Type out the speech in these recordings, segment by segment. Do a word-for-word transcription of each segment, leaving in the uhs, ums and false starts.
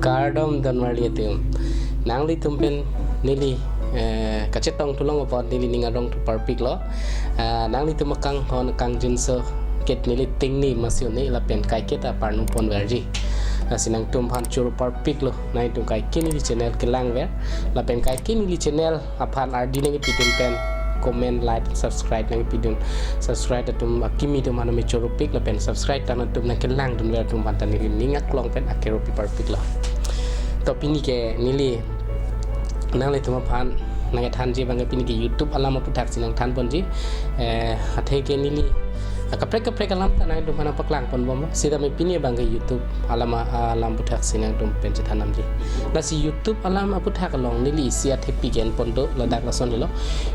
Kardom don marli atum. Nanglitum pen neli, eh, kachetong thu long apot neli ning arong thu parpiklo. Ah, nanglitum akanghon kangjinso ket neli tingni masi un-e lapen kaiketa parnu ponverji. Lasi nangtum aphan choro parpiklo. Nangtum kaike neli channel kelangver. Lapen kaike neli channel aphan ardi nangpidun pen comment, like, subscribe nangpidun. Subscribe atum akimi atum aphan me choropik lapen subscribe ta nangtum nangkelangdunver atum aphan ta neli ning aklong pen akero pi parpiklo. To pini ke neli nanglitum aphan nangthanji abang ke pini ke YouTube alam aputhaksi nangthan ponji. Eh, athe ke neli akaprek kaprek alam ta nangtum aphan paklang ponbom. Sitame pini abang ke YouTube alam a-, alam aputhaksi nangtum pen chethan damji. Lasi YouTube alam aputhak along neli isi athepi gen pon do ladak lason helo.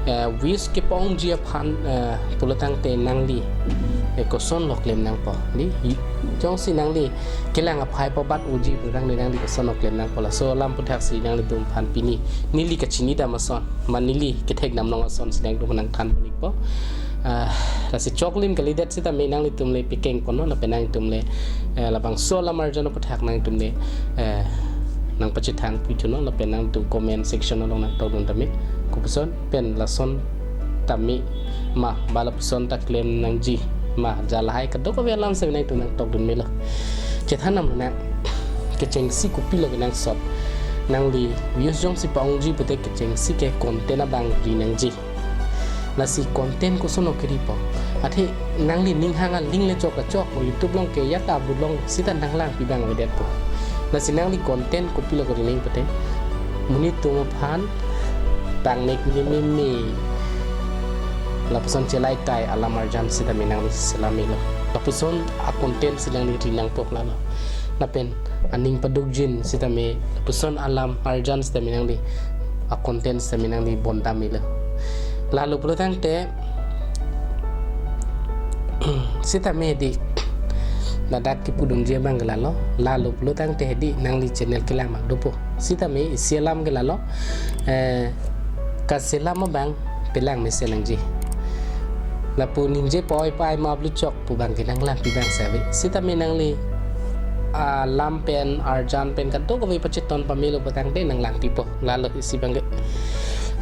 Eh, views kepongji aphan, eh, pulotangte nangli, eh, kosonlo klem nangpo. Di, jongsi nangli kelang aphai po bat uji pulotangte nangli kosonlo klem nangpo, laso alam aputhaksi nanglitum aphan pini neli kachini dam ason, ma neli kethek dam long asonsi nangtum aphan nangthan pon-ikpo. Ah, lasi choklim kalidet sitame nanglitum le pikeng ponlo, lapen nangtum le, eh, labangso alam arjan aputhak nangtum le, eh, nangpachethang pi thunon, lapen nangtum comment section along nangtokdun tame. Kopuson pen lason tame ma, ba lapuson ta klem nangji ma, ja lahai kadokave alam si nangtum nangtokdun melo. Chethan nam na, kechengsi kopilo kenangsot. Nangli views jongsi pa-ongji pute kechengsi ke content abang ri nangji. Lasi content kosonlo keripo. Athe nangli ning hang aling le chok kachok, YouTube along ke ya ta upload long sita nanglangpi abang avedetpo. Lasi nangli content kopilo kori nang pute, monit atum aphan pangnek meme, lapuson chelai tai alam arjan sitame nangli selam melo. Lapuson a-content si nangli ri nangpo lalo. Lapen aning padukjin sitame, lapuson alam arjan sitame nangli a-content sitame nangli bon dam melo. Lalo pulotangte sitame di ladak kepudunji abang ke lalo. Lalo pulotangte di nangli channel kelang abang dopo. Sitame isi alam ke lalo, eh, kaselam abang pelang mesen nangji. Lapu ningje pa-oi pa-ai ma upload chok pu abang ke nanglangpi abang si ave. Sitame nangli alam pen arjan pen kadokave pacheton pamelo pulotangte nanglangpipo. Lalo isi abang ke.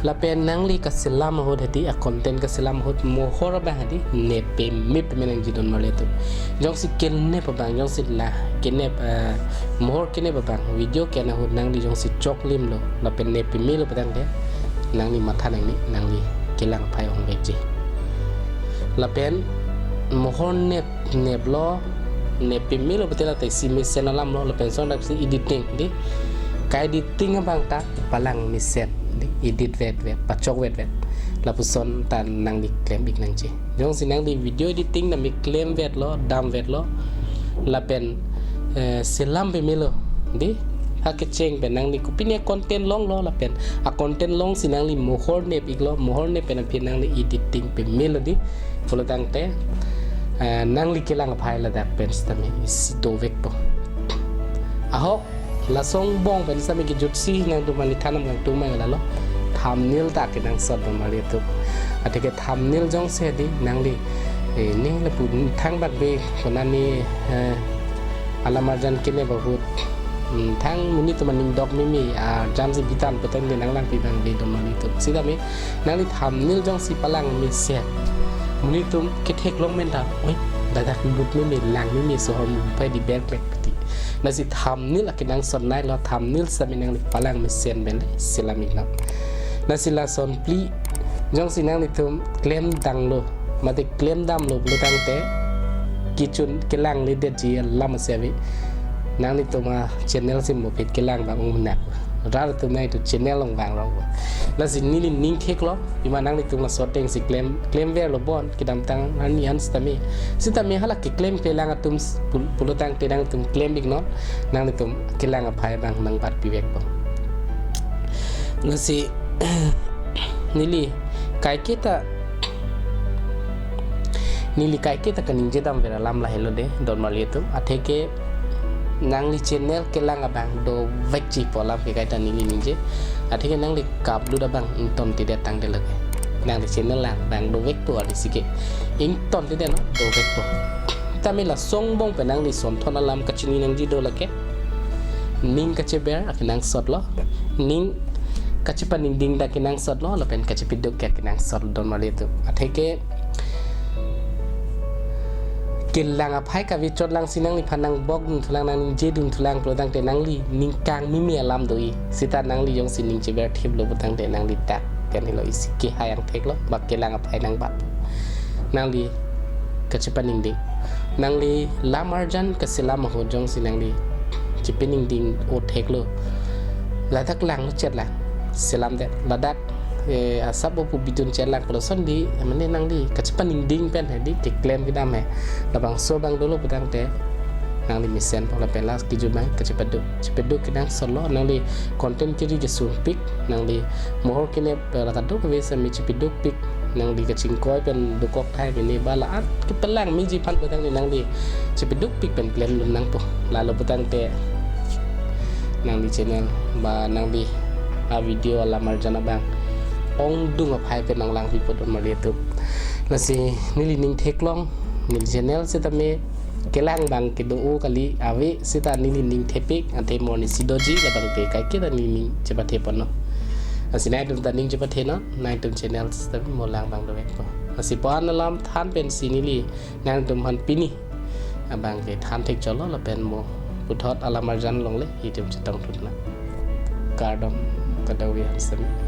Lapen nangli kaselam ahut hedi, a-content kaselam ahut mohor abang hedi nep peme peme nangji don marli atum. Jongsi kenep abang, jongsi la kenep, eh, mohor kenep abang, video ke-en ahut nangli jongsi choklimlo lapen nep pemelo pulotangte nangli matha nangne, nangli kelang aphai ongvekji. Lapen mohor nep neplo, nep pemelo pute la ta isi mesen alamlo, lapen son dak si editing di. Ka-editing abang ta palang mesen di, edit vetvet, pachok vetvet. Lapuson ta nangli klem-ik nangji. Jongsi nangli video editing nangli klemvetlo, damvetlo, lapen, eh, selam pemelo di, ha kecheng pen nangli kopine content longlo, lapen a-content longsi nangli mohor nep-iklo, mohor nep pen aphi nangli editing pemelo di. Pulotangte, eh, nangli kelang aphai ladak pen sitame isi dovekpo. Ahok, lason angbong pen sitame kejutsi nangtum aphan neli than dam kangtung abang lalo. Thumbnail ta kenangsot don marli atum. Athe ke thumbnail jongsi di nangli, eh, ne lapu thangbak be konane, eh, alam arjan kenep ahut, hmm, thang monit atum aning dok meme, arjan si bitan pulotangte nanglangpi abang be don marli atum. Sitame nangli thumbnail jongsi palang mesen, monit atum ketheklong men ta, "Oi, ladak lut meme, lang meme, sohor mupai di berklek," ti. Lasi thumbnail akenangsot nailo, thumbnail sitame nangli palang mesen pen le selam-iknang. Lasi lason phli, jongsi nanglitum klem danglo, mate klem damlo pulotangte kechun kelangledetji alam si ave. Nanglitum a-channel si mopit kelang abang ungnak. Rat atum nangtum channel along vang rong. Lasi neli ning theklo, pima nanglitum laso atengsi klem, klemverlo bon, kedamtang arni an sitame. Sitame hala keklem pelang atum s-, pul-, pulotangte nangtum klem-iknon, nanglitum kelang aphai abang nangbatpivekpo. Lasi neli kaiketa, neli kaiketa kaningje damver alam lahelo de, don marli atum. Athe ke nangli channel kelang abang dovekji pu alam ke kaita neli ningje. Athe ke nangli ka-upload abang ingtontedet tangte lake. nangli channel lang bang dovekpo, arnisi ke ingtonte det non, dovekpo. Tame lason angbong pen nangli sonthon alam kachini nangji do lake. Ning kacheber akenangsot lo, ning kachepaningding ta kenangsot lo, lapen kachepeduk ke kenangsot lo don mali tu. Atheke kelang aphai kave chot lang si nangliphan nangbok dun thulang, nangningje dun thulang pulotangte nangli ning kangmimi alam do-i. Seta nangli jongsi ning cheber thip lo pulotangte nangli dak pen helo isi kehai angthek lo, ba kelang aphai nangbat. Nangli kachepaningding. Nangli lam arjan kaselam ahut jongsi nangli chepaningding o thek lo, ladak langlo chet lang, selam det. Ladak, eh, asap o pu bidun chet lang pulo ason di, mane nangli kachepaningding pen he di keklem kedam he. Labangso abang dolo pulotangte nangli mesenpo, lapen last kejut abang kachepeduk. Chepeduk kenangsot lo, nangli content kiri kesungpik, nangli mohor kenep, eh, la kadokave sami chepedukpik, nangli kachingkoi pen dokok thai mene ba la-an kepelang miji aphan pulotangte nangli chepedukpik pen klemdun nangpo. Lalo pulotangte nangli channel ba nangli a video alam arjan abang ongdung aphai pen nanglangpipo don mali tu. Lasi neli ning theklong, neli channel setame kelang abang kedo-o kali ave, seta neli ning thepik, ante mo arnisi doji, labangte kaike ta neli ning chepathe ponlo. Lasi nangtum ta ning chepathe non, nangtum channel setame mo lang abang dovekpo. Lasi pu-an alam than pensi neli nangtum aphan pini abang kethan thek chotlo, lapen mo puthot alam arjan longle itum chetong thunang. Kardom kadokave aphan sami.